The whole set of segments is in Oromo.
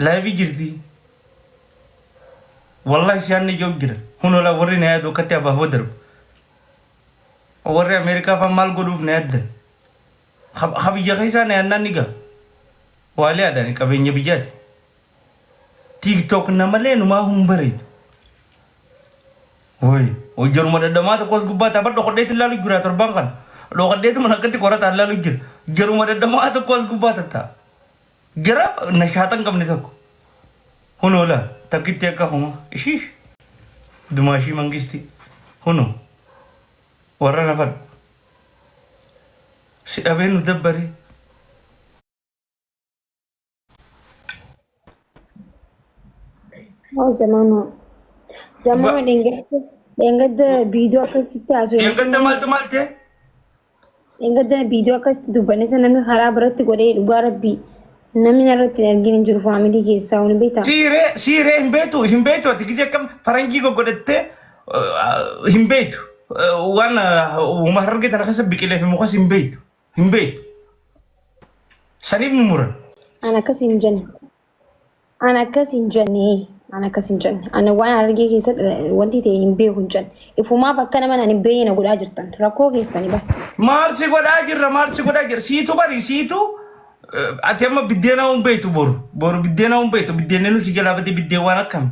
Laayivii jirti. Wallahi siyaanni ijoo jira. Hunola warri na yaadu akkatti abaaboo darbu. Warri Ameerikaa faan maal godhuuf na yaaddan? Ha biyya keessaa na yaadnaan ni gaha. Waalee aadaan qabeenya biyyaati. TikTok namalee numaa hun bareedu. Woy jaruma dhadhamaa tokko as gubbaa ta'a dhokodheetti ilaalu jira torbaan kana. Dhokodheetu mana akkatti qorataa ilaalu jira. Jaruma dhadhamaa tokko as gubbaa tatta'a. Gara nashaata hin qabne tokko. Hunoo laa takkitti akka homa ishii dumaashii mangisti hunoo warra nafadhu. Si dhabee nu dabbaree. Haa zamaanoo. Zamaanoo dheengadda dheengadda viidiyoo akkasitti haasofne. Dheengadda maaltu maal ta'e? Dheengadda viidiyoo akkasitti dubbanne sana namni karaa biratti godhee dhugaa rabbii namni narratti hin argin hin jiru faamilii keessaa wani beektaa. Siiree siiree hin beektu hin beektu ati gisee akkam faranjii goggodhattee hin beektu waan uuma harargee tana keessa biqilee fi mukas hin beektu hin beektu. Saniif nu muran. An akkas hin jenne. An akkas hin jenne. An akkas hin jenne. An waan argee keessatti wanti ta'e hin beeku hin jenne. Ifumaaf akka nama ani hin beekne na godhaa jirtan. Rakkoo keessani bara. Maal si godhaa jirra maal si godhaa jirra siitu bari siitu ati amma biddeena hin beektu boru boru biddeena hin beektu biddeenni nu si jalaa bade biddeen waan akkami.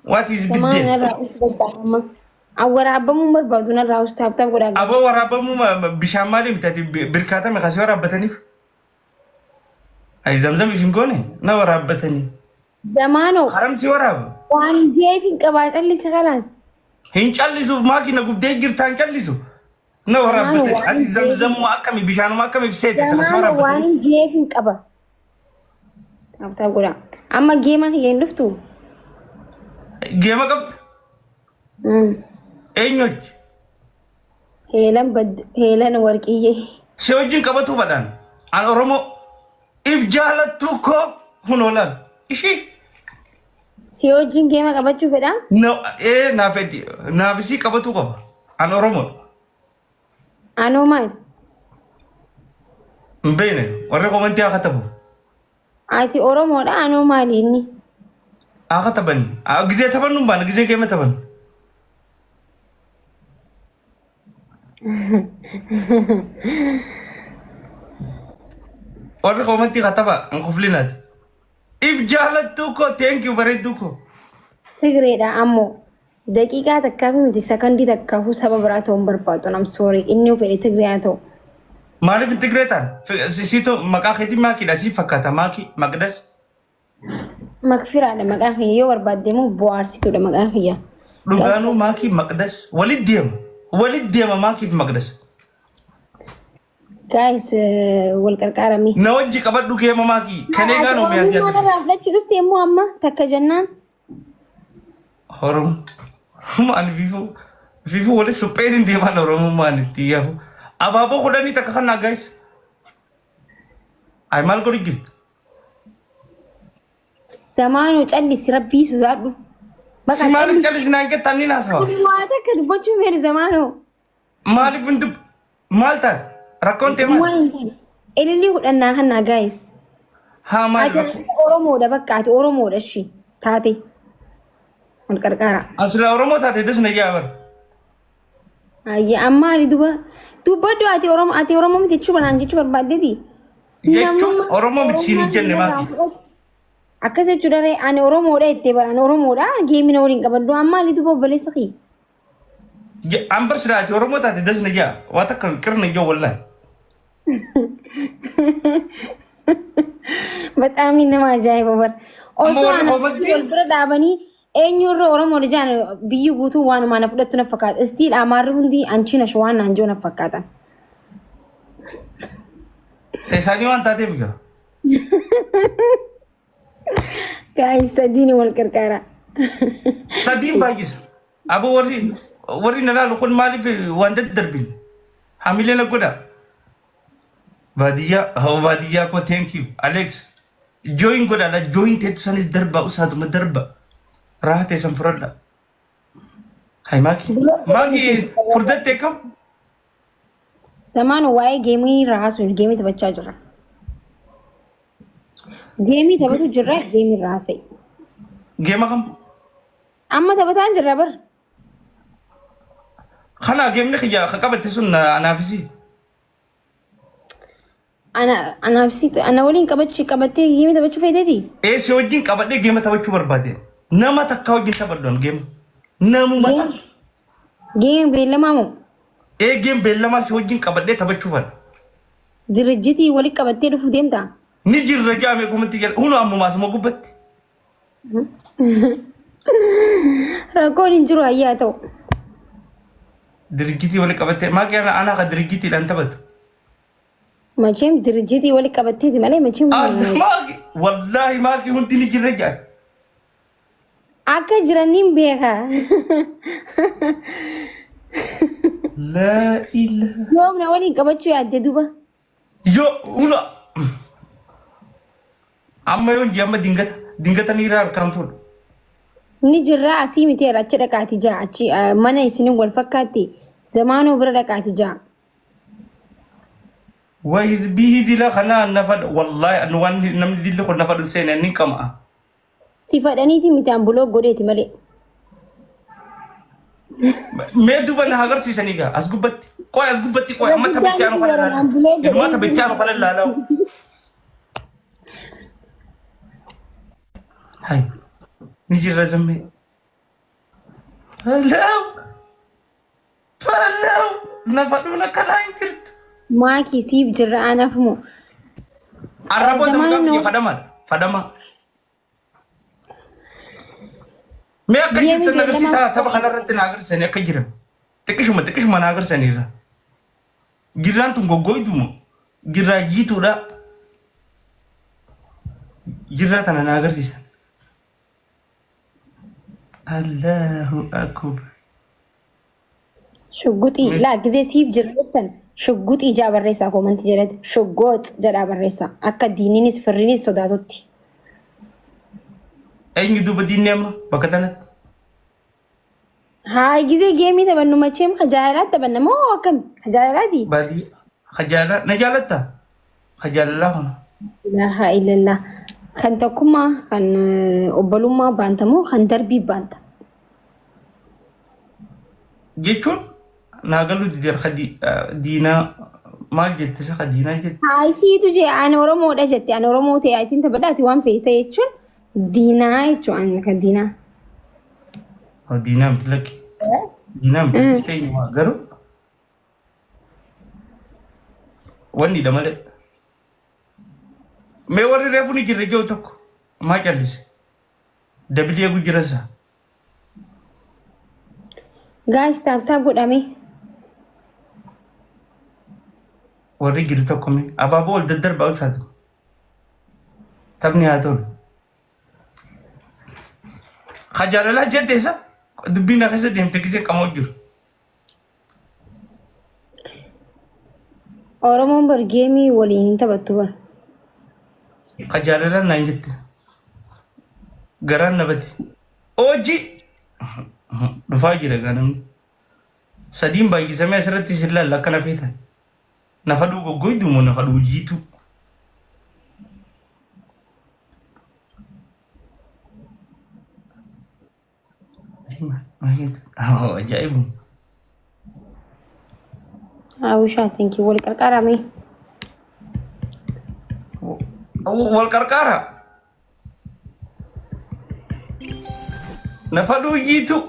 What is Samaa biddeen? narraa us bakka amma. An waraabamuu hin barbaadu narraa us taap taap godhaa. Aboo waraabamuu bishaan maalii miti ati birkaatame kasii waraabbataniif? Ay zamzam ishin goone na waraabbatanii. Zamaanoo Haram si waraabu. waan jeef hin qabaa callisi kalaas. Hin callisuuf maaki na gubdee jirtaa hin callisu. Na Zamaanoo waraabbatanii. waan Ati jeef hin zamzamuma akkami bishaanuma akkamiif seete takasii Zamaanoo waan waraabbatanii. jeef hin qaba. Taap taap godhaa. Amma geema kiyya hin dhuftu? Geema qabda. Eenyu hojii? Heelan bad heelan warqiyyee. Si wajjin qabatuu fadhaan. An Oromoo if jaalattuu koo hunoo laal. Ishii. Si wajjin geema qabachuu fedhaa? No, ee naaf eti naaf isii qabatuu qaba. An Oromoodha. Anoo maal? Hin beekne warri komantii haa katabu. Ati Oromoodha anoo maali inni? Haa katabani. Gizee taphannu hin baane gizee geema taphannu. Warri komantii kataba hin kuflinaati. If jaalattuu koo thank you bareedduu koo. Tigreedha ammoo daqiiqaa takkaa fi miti sakandii takkaafuu saba biraa ta'uu hin barbaadu. I'm sorry inni fedhe Tigree haa ta'u. Maaliif hin Tigree ta'an? Siitu maqaa keetiin maakiidha siif fakkaata maakii maqdas. Makfiraadha maqaan kiyya yoo barbaadde immoo bohaarsituudha maqaan kiyya. Dhugaanuu maakii maqdas walit deema walit deema maakii fi maqdas. Guys wal qarqaaramee. Na wajji qabadhu geema maakii kan eegaa noo miyaas Oromummaa yaadda. narraa fudhachuu dhufte immoo amma takka jennaan. Oromoo maan fiifuu fiifuu wali supheen hin deeman oromummaan itti yafu. Abaaboo kudhanii takka kan naa guys. Ay maal godhu jirtu? Zamaanoo callisi rabbii sodaadhu. Bakka Si maaliif callisi. callisi naan jettan ni naasawa. Waa takka dubbachuu feene zamaanoo. Maaliif hin dub maal taate? Rakkoon tee maali? Waan hin taane. Ilillii hudhannaa kannaa guys. Haa maali Ati rakkoo? Oromoodha bakka ati Oromoodha ishii taate. Wal qarqaara. Asirraa Oromoo taate das na yaa bara. Ayya amma ani duba dubbadhu ati Oromoo ati Oromoo miti jechuu banaan jechuu barbaaddeeti. Jechuun Oromoo miti siin hin jenne maaki. Akkas jechuudha ree ani Oromoodha jettee bara ani Oromoodha geemina waliin qabadhu amma ani duba obboleessa kiyya. An bar silaa ati Oromoo taate das na jaa waa takka qirna ijoo wallaahi. Baxaamii nama ajaa'iba bara. Amma Osoo warri ana komantii wal bira dhaabanii eenyurra Oromoo jaan biyyi guutuu waanuma na fudhattu na fakkaata. Istiil Amaarri hundi anchiin ash waan naan jiru na fakkaatan. Isaanii waan taateef gaa. Guys sadiin wal qarqaara. Sadiin baay'isa. Aboo warri warri na laalu kun maaliif waan daddarbin? Hamilee na godha. Baadiyyaa hoo baadiyyaa koo thank you Alex. Join godha la join teettu sanis darba usaatuma darba. Raha teessan fudhadha. Hay maaki. Maaki furdattee kam? Zamaan waa'ee geemii irraa haasofnu geemii taphachaa jirra. Geemii taphatu jirra geemii irraa haasa'e. Geema kam? Amma taphataan jirra bar. Kana geemni kiyya ka qabatte sun anaafisi. Ana anaaf si ana waliin qabachuu qabattee geemii taphachuu feeteeti? Ee si wajjin qabadhee geema taphachuu barbaade. Nama takka wajjin taphadhu an geema. Namuma takka. Geemiin beellamaa moo? Ee geem beellamaa si wajjin qabadhee taphachuu fadha. Dirrijjitii walitti qabattee dhufuu deemtaa? Ni jirra jaame komantii jala. Hunu ammumaa asuma gubbatti. Rakkoon hin jiru hayyaa ta'u. Dirrijjitii walitti qabattee maaqii ana anaa ka dirrijjitiidhaan taphatu. Macheem dirrijjitii walitti qabatteeti malee macheem Maaqii wallaahi maaqii hundi ni jirra jaan. akka jiran niin beeka. Laa ilaaha. Yoom na waliin qabachuu yaadde duba? Yoo huna amma yoon jee amma dingata dingata niiraa harkaan fuudhu. Ni jirraa asii miteera achi dhaqaati jaa achi mana isinin wal fakkaatti zamaanoo bira dhaqaati jaa. Wa hizbii dila kana nafa wallahi anu waan namni dilli kun nafa dhuseen inni qama'a. Si fadhaniiti miti an buloo godheeti malee. Mee duuba na agarsiisanii gaa as gubbatti. Qoy as gubbatti qoy amma taphichaa nu kana Warraan buloo ilaala. Ilmaa godhee taphichaa nu kana ilaala. Hay ni jirra zammee. Hello. Hello. Nafa dhuun akkanaa hin jirtu. Maakii siif jirra anaaf moo. Arraboota Zamaana maqaa nama- fadhama fadhama. Mee akka Deemi jirtan beellama agarsiisaa tapha kanarratti na agarsiisanii akka jiran. Xiqqishuma xiqqishuma na agarsiisaniirra. Girraan tun goggoytuuma. Girraa jiituudha. Girraa tana na agarsiisan. Allahu akbar. Shugguxii laa gizee siif jirra jettan shugguxii jaa barreessaa koomantii jalatti shuggoox jedhaa barreessaa akka diininis firrinis sodaatutti. Eenyu duuba diinni amma bakka tanatti? Haa gizee geemii taphannu macheem kajaalaatti taphanna moo akkami kajaalaati? Baadiyyaa. Kajaala na jaalatta? Kajaalalaa kana. Ilaaha illallah. Kan tokkummaa kan obbolummaa baanta moo kan darbii baanta? Jechuun naa galuu dideera ka diinaa maal jette isa ka diinaa jette. Haa isiitu jee ani Oromoodha jette ani Oromoo ta'e atiin taphadhaati waan feete jechuun diinaa jechuun ani kan diinaa. Oh, diinaa miti lakki. Diinaa miti lakki ta'e garuu wanni dha malee. Mee warri reefu ni jirre jiru tokko maa callise? Dabilii eegu jira isaa. Guys tap tap godhame. Warri jiru tokko mee abaaboo ol daddarbaa ulfaatu. Taphni haa tolu. Ka jaalalaa jette isa dubbiin na keessa deemte gisee qamoo jiru. Oromoon bar geemii waliin hin taphattu bar. Ka jaalalaa naan jette. Garaan na bade. Hojii dhufaa jira egaa namni. Sadiin baay'isamee asirratti isin laalla akka na feetan. Nafa dhuu goggoydu moo nafa dhuu jiituu? Ajaa'ibu. Hawwishaa thank you wal qarqaarame. Wal qarqaara. Nafa dhuu jiituu.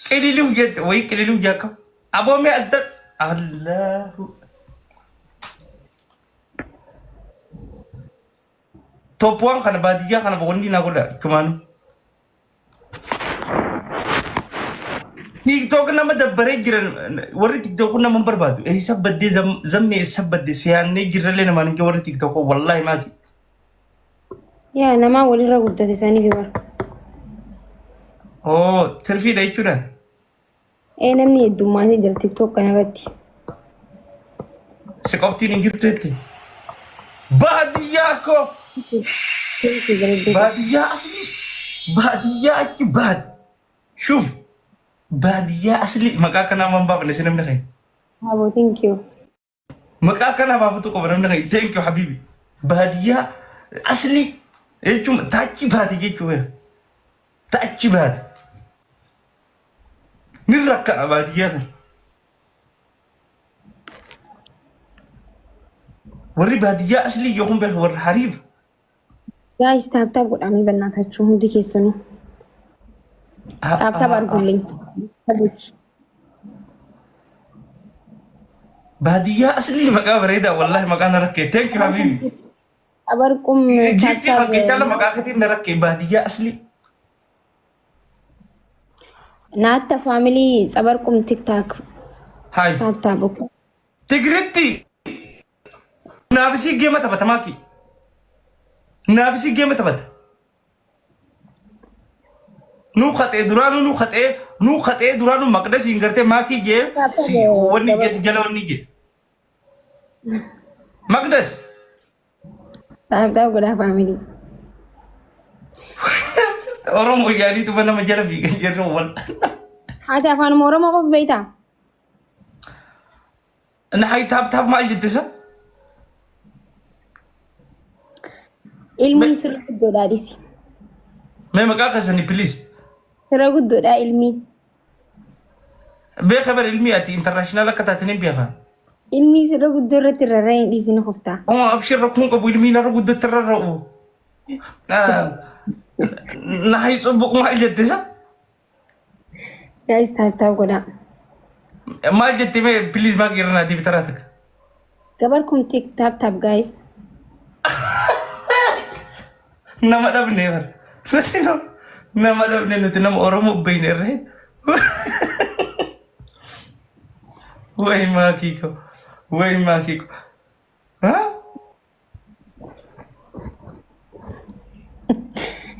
Qililiw jette wayii qililiw jaakka. Aboo mee as dar. Allahu. Top waan kana baadiyyaa kana wanni naa godha chumaanu. TikTok nama dabbaree jiran warri TikTok nama hin barbaadu. Eessa baddee zammee eessa baddee siyaannee jirrallee namaan hin warri TikTok wallaahi maaki. Yaa namaa walirra guddate saniif bar. Oo tirfiidha jechuudha. Ee namni heddummaatee jira TikTok kanarratti. Si qoftiin hin jirtu jette. Baadiyyaa koo Thank you bareedduu. baadiyyaa aslii baadiyyaa achi baad shuuf baadiyyaa aslii maqaa kanaa man baafne si namni keenya. Abo thank you. Maqaa kanaa baafatu qaba namni keenya. Thank you habibi. Baadiyyaa aslii jechuun taachi baate jechuu beeka. Taachi baate. Ni rakka'a baadiyyaa kana. Warri baadiyyaa aslii yookiin beeka warra hariiba. Guys tap tap godhamee bannaatachuu hundi keessanuu. Tap tap argullee. Baadiyyaa aslii maqaa bareedaa wallahi maqaa na rakkee. Thank you habibi. Abarqum tap Giiftii tap. kan keechaa maqaa keetiin na rakkee baadiyyaa aslii. Naatta family tsabarqum tiktak Hayi. tap tap. Tigiritti naafisii geema taphata maaki. Naafisii geema taphata. Nuu qaxee duraanuu nuu qaxee nuu qaxee duraanuu maqdasiin gartee maakii jee si wanni jee si jala wanni jee. Maqdas. Tap tap godhaa family. Oromoo yaadiitu nama jala fiigan jirru wal. Ati afaan Oromoo qofa beektaa? Nahay tap tap maal jette isa? Ilmiin sirra guddoodhaa dhisi. Mee maqaa keessanii please. Sirra guddoodhaa ilmiin. Beeka bar ilmii ati international akka taate ni beeka. Ilmii sirra guddoo irratti rarra'ee hin dhiisin koftaa. Oh abshir rakkoon qabu ilmii narra guddatti rarra'u. Nahay tsubbuq maal jette isa? Guys tap tap godhaa. Maal jette mee please maal irra naa deebi taraa takka. Gabarkum tik tap tap guys. Nama dhabne bar. Nuti nama dhabne nuti nama Oromoo beekne irree. Way maakii ko. Way maakii ko. Ha?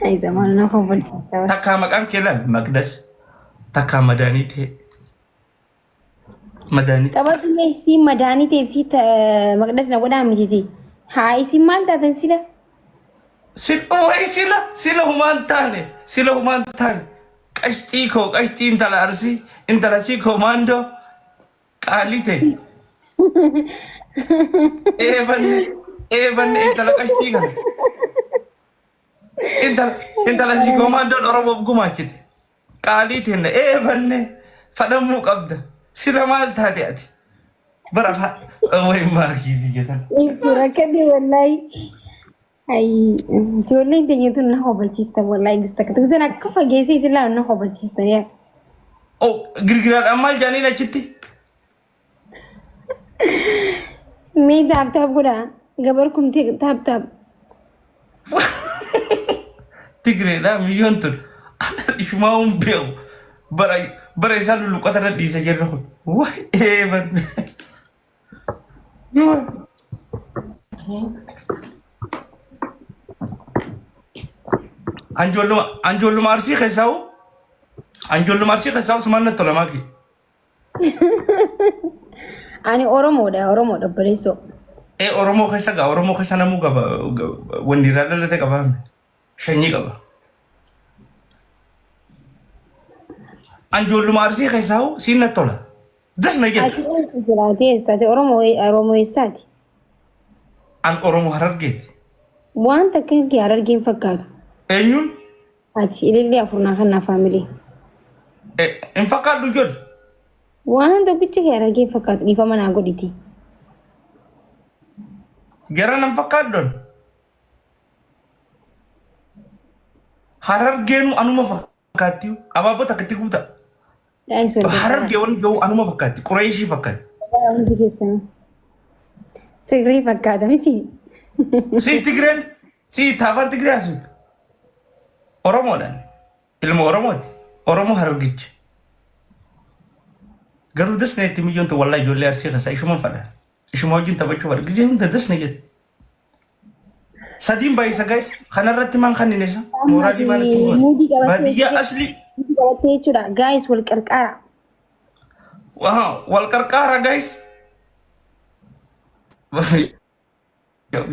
Ay zamaana na kofalchiisa. Takkaa maqaan kee laal Maqdas. Takkaa madaanii ta'e. Madaanii. Qabadhu mee siin madaanii ta'eef sii maqdas na godhaa mititi. Haa isin maal taatan sila? Way sila sila humaan taane sila humaan taane qashxii koo qashxii intala arsii intala sii koomaandoo qaalii ta'e. Eebanne eebanne intala qashxii kana. Intala intala sii koomaandoon Oromoof gumaachite. Qaalii teenna eebanne fadhamuu qabda. Sila maal taate ati? Bara fa way maakii biyya tana. Ibsu rakkate wallahi. Ay ijoolleen teenya tun na hobalchiistan wallahi gista isin akka fageessee isin laalu na hobalchiistan yaa. Oh girgiraadhaan maal jaaniin achitti? Mee tap tap godhaa gabar kumtee tap tap. Tigreedha miyyoon tun. Ishumaa hin beeku. Bara bara isaan lulluqqata irra dhiisa jirra kun. Way eeban. Anjoolluma anjoolluma arsii keessaa hoo? Anjoolluma arsii keessaa hoo sumaan natti tola maaki? Ani Oromoodha Oromoodha obboleessoo. Ee Oromoo keessa gaa Oromoo keessa namuu qaba wanni irraa dhalate qaba shanyii qaba. Anjoolluma arsii keessaa hoo siin natti tola. Das na jedha. Ati eessa jiraate eessaati Oromoo Oromoo eessaati? An Oromoo Harargeeti. Waan takka kee Harargeen fakkaatu. Eenyuun? Ati ilillee afurnaa kan naa faamilii. Hin fakkaadhu ijoollee. Waan tokkicha kee Harargeen fakkaatu dhiifama naa godhiti. Gara nan fakkaaddoon. Harargeenu anuma fakkaatti. Abaaboo takka itti guuta. Guys wal gargaaraa. Harargee wanni gahu anuma fakkaatti. Qureeshii fakkaatti. Hundi keessanuu. Tigree fakkaata miti. Si Tigreen si taafaan Tigree asitti. Oromoodhaan. Ilma Oromooti. Oromoo Harargicha. Garuu dasna itti miyyoon wallahi ijoollee arsii keessaa ishuma fadha. Ishuma wajjin taphachuu fadha. Gizee hunda dasna jedhe. Sadiin baay'isa guys. Kanarratti maan kan inni isa? Mooraalii maal itti godha? Muudii qabattee Baadiyyaa aslii. muudii qabattee jechuudha. Guys wal qarqaara. Wal qarqaara guys.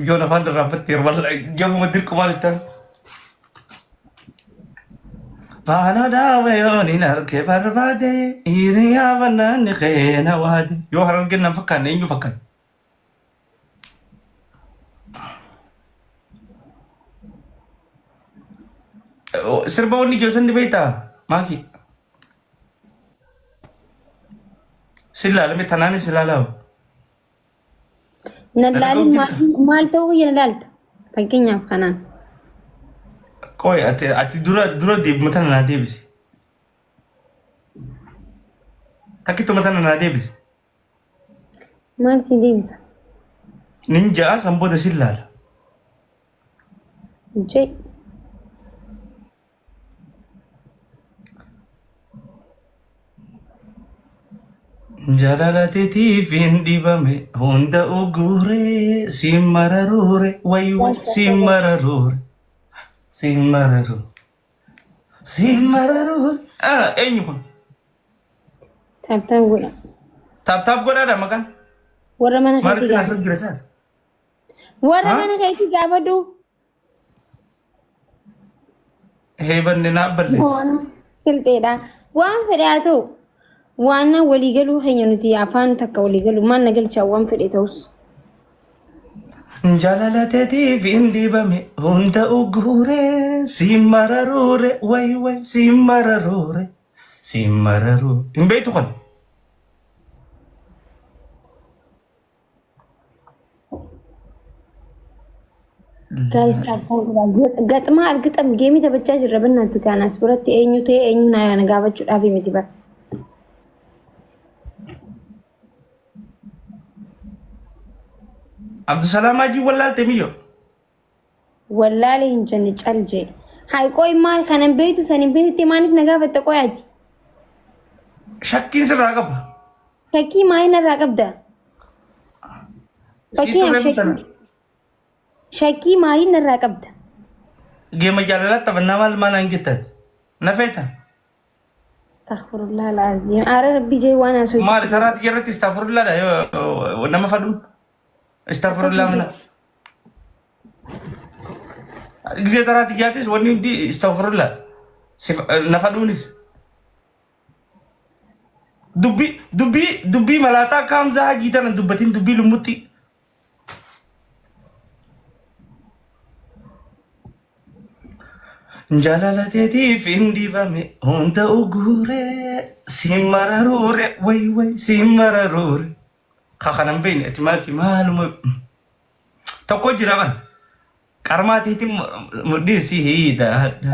Yoon afaan irraanfatte wallahi gamuma dirqumaan itti hafe. Faana dhaabe yoon hin arge barbaade hiriyaa bannaan keena waade. Yoo harargeen nan fakkaanne eenyu fakkaanne? Sirba wanni jiru san ni beektaa? Maaki. Si ilaalame tanaanis ilaalaa. Nan Na laalin dhaga'u maal jirta? maal ta'uu kiyya na laalta. Fakkeenyaaf kanaan. Qoy ati dura dura deebima tana naa deebisi. Takkituma tana naa deebisi. Maal si deebisa? Nin ja'a san booda si laala. Jee. Jaalala teetiif hin dhibame hunda uguure si mararuure way way si mararuure si mararuure si mararuure. Ah, eenyu kun? Taap taap godha. Taap taap godhaadha maqaan. Warra mana keetii Maalitti gaafadhu. naasoo jira isaan? Warra Ha? mana keetii gaafadhu. Heebanne naa balleessi. Silxeedha. Waan fedhe haa ta'u. Waan walii galuu keenya nuti afaan takka walii galu maal na galchaa waan fedhe ta'us. Jaalala teetiif hin dibame hunda uguure si mararuure way way si mararuure si mararuu. Hin beektu kan? Guys, Gaxmaa argixam geemii taphachaa jirra bannaatti kaan as biratti eenyu ta'e eenyu na gaafachuudhaaf miti bara. Abdusalaam Hajii wallaalte miyyo. Wallaale hin jenne cal jee. Hayi qoy maal kanan beektu san hin beektu maaliif na gaafatta qoy ati? Shakkiin sirraa qaba. Shakkii maalii narraa qabda? Sii Fakkeenyaaf turre bitana. shakkii maalii narraa qabda? Geema jaalalaa taphannaa maal maal naan jettaati? Na feeta? Astaghfirullah alazim. Aara rabbi jee waan haasoo. Maali karaa xiyya irratti istaafurullaadha yoo nama fadhuun. Istaafurullaa mana. Gisee taraa xiyyaatis wanni hundi istaafurullaa. Na fadhuunis. Dubbii dubbii dubbii malaaxaa akka Hamzaa Hajii tana dubbatin dubbii lummuxxii. Jaalala teetiif hin dibame hunda uguure si mararuure way way si mararuure. Ka kana hin beekne ati maaki maaluma tokko jira ban qarmaa teetiin mudhii si hidhaadha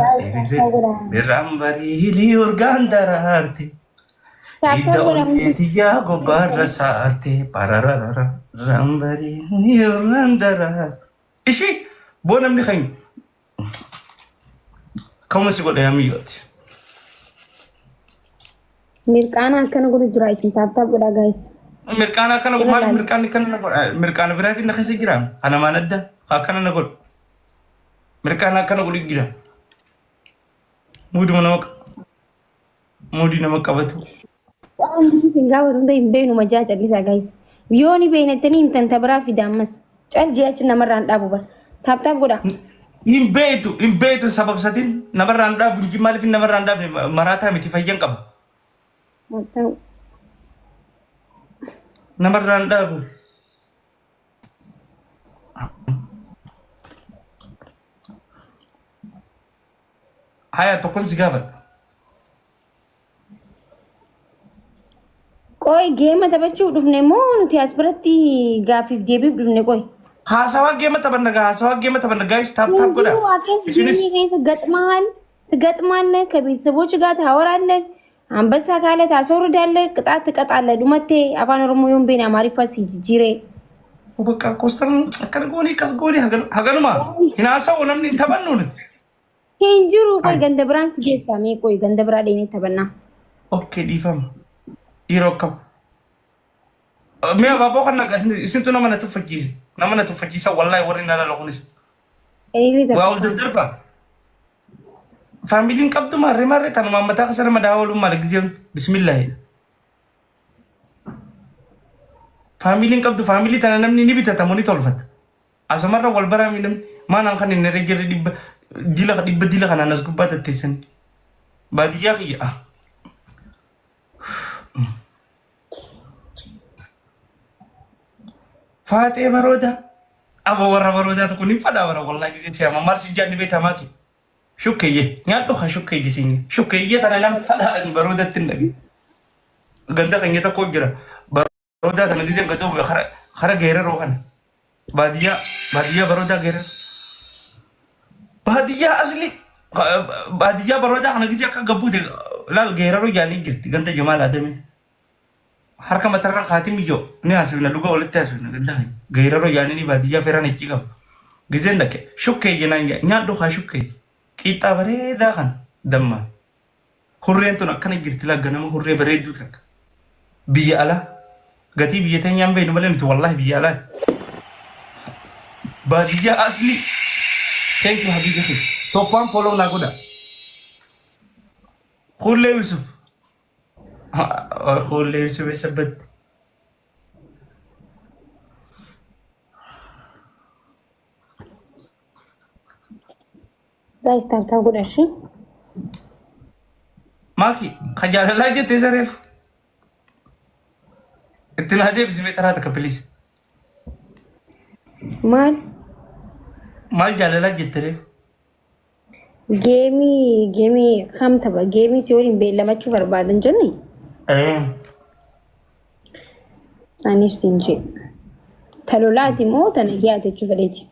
birraan bariilii urgaan daraarte. Hidda onnee tiyyaa gobbaarra saarte parararara rambarii urgaan daraarte. Ishii boo namni keenya Kama si godha yaa miyyooti. Mirqaana akkana godhu jira isin taap taap godhaa guys. Mirqaana akkana Irra maal laali. mirqaanni akkana na godha mirqaana biraatiin na keessa jira kana maan adda akkana na godhu mirqaana akkana godhu jira muuduma nama muudii nama qabatu. Waan isin gaafatu hunda hin beeknu majaa callisaa guys. Yoo ni beeknettanii himtan ta biraa fida ammas. Cal jee achi namarraan dhaabu bar. Taap taap godhaa. Hin beektu hin beektu sababsatiin namarraan dhaabu hin maaliif namarraan dhaabne maraataa miti fayyan qaba Taap taap. namarraan dhaabu. Haya tokkon si gaafadha. Qoy geema taphachuuf dhufne moo nuti as biratti gaaffiif deebiif dhufne qoy. Haasawaa geema taphanna gaa haasawaa geema taphanna gaayis taap taap godha. እንዲሁ አከስ Isinis ጌሚ keessa ገጥመሃል ትገጥማለህ፣ ከቤተሰቦች ጋር ታወራለህ፣ አንበሳ ካለ ታስወርዳለህ፣ ቅጣት ትቀጣለህ። ዱመቴ አፋን ኦሮሞ yoon beekne Amaariffa si jijjiiree. bakka koostan akkana goonii akkas goonii haganuma hin haasa'u namni hin taphannu nuti. Hin jiru qoy ganda biraan si geessaa mee qoy ganda biraa dheenee taphannaa. Okay dhiifama. Yeroo akkam. Mee abaaboo kan naqa isintu nama na tuffachiise. Nama na tuffachiisa wallaahi warri na lala kunis. Ililii Waa ol takka. daddarba. Faamiliin qabdu maarree maarree tanuma mataa keessa nama daawaa ooluun maal gizeen bismillaahi. Faamiliin qabdu faamilii tana namni ni bitata moo ni tolfata. Asumarra wal baraa mi namni maanaan kan hin herre jirre dhibba dila dhibba dila kanaan as gubbaa tatteessan. Baadiyyaa kiyya. ah. Faaxee baroodaa. Abo warra baroodaa tokko ni fadhaa bara wallahi gisee siyaama maal si jaanni beekamaa kee. Shukkeeyye nyaadhu haa shukkeeyye siin. Shukkeeyye tana nam fadhaa baroodatti hin dhage. Ganda keenya tokko jira. Baroodaa kana giseen gadoo bu'e kara kara geeraroo kana. Baadiyyaa baadiyyaa baroodaa geeraroo. Baadiyyaa asli baadiyyaa baroodaa kana gisee akka gabbuute laal geeraroo jaanii jirti ganda Jamaal Adamee. Harka matarra kaatii miyyoo ni haasofna dhuga walitti haasofna ganda keenya. Geeraroo jaanii ni baadiyyaa feeraan ichi qaba. Giseen dhaqe shukkee jenaan nyaadhu haa shukkee qiixxaa bareedaa kana dammaan. Hurreen tun akkana jirti laa ganama hurree bareedduu takka. Biyya alaa. Gatii biyya teenyaa hin beeknu malee nuti wallaahi biyya alaa. Baadiyyaa asli. Thank you habibi kiyya. Tokkoon follow naa godha. Kuullee Yusuf. Kuullee Yusuf eessa badde? Guys, tap tap godha ishee. Maaki, ka jaalalaa jettee sareef. Itti naa deebisi mee taraa takka please. Maal? Maal jaalalaa jette reef? Geemii geemii kam tapha? Geemii si waliin beellamachuu barbaadan jenne? Eh. Saniif siin jee. Ta lolaati moo ta nagayaati jechuu fedheeti?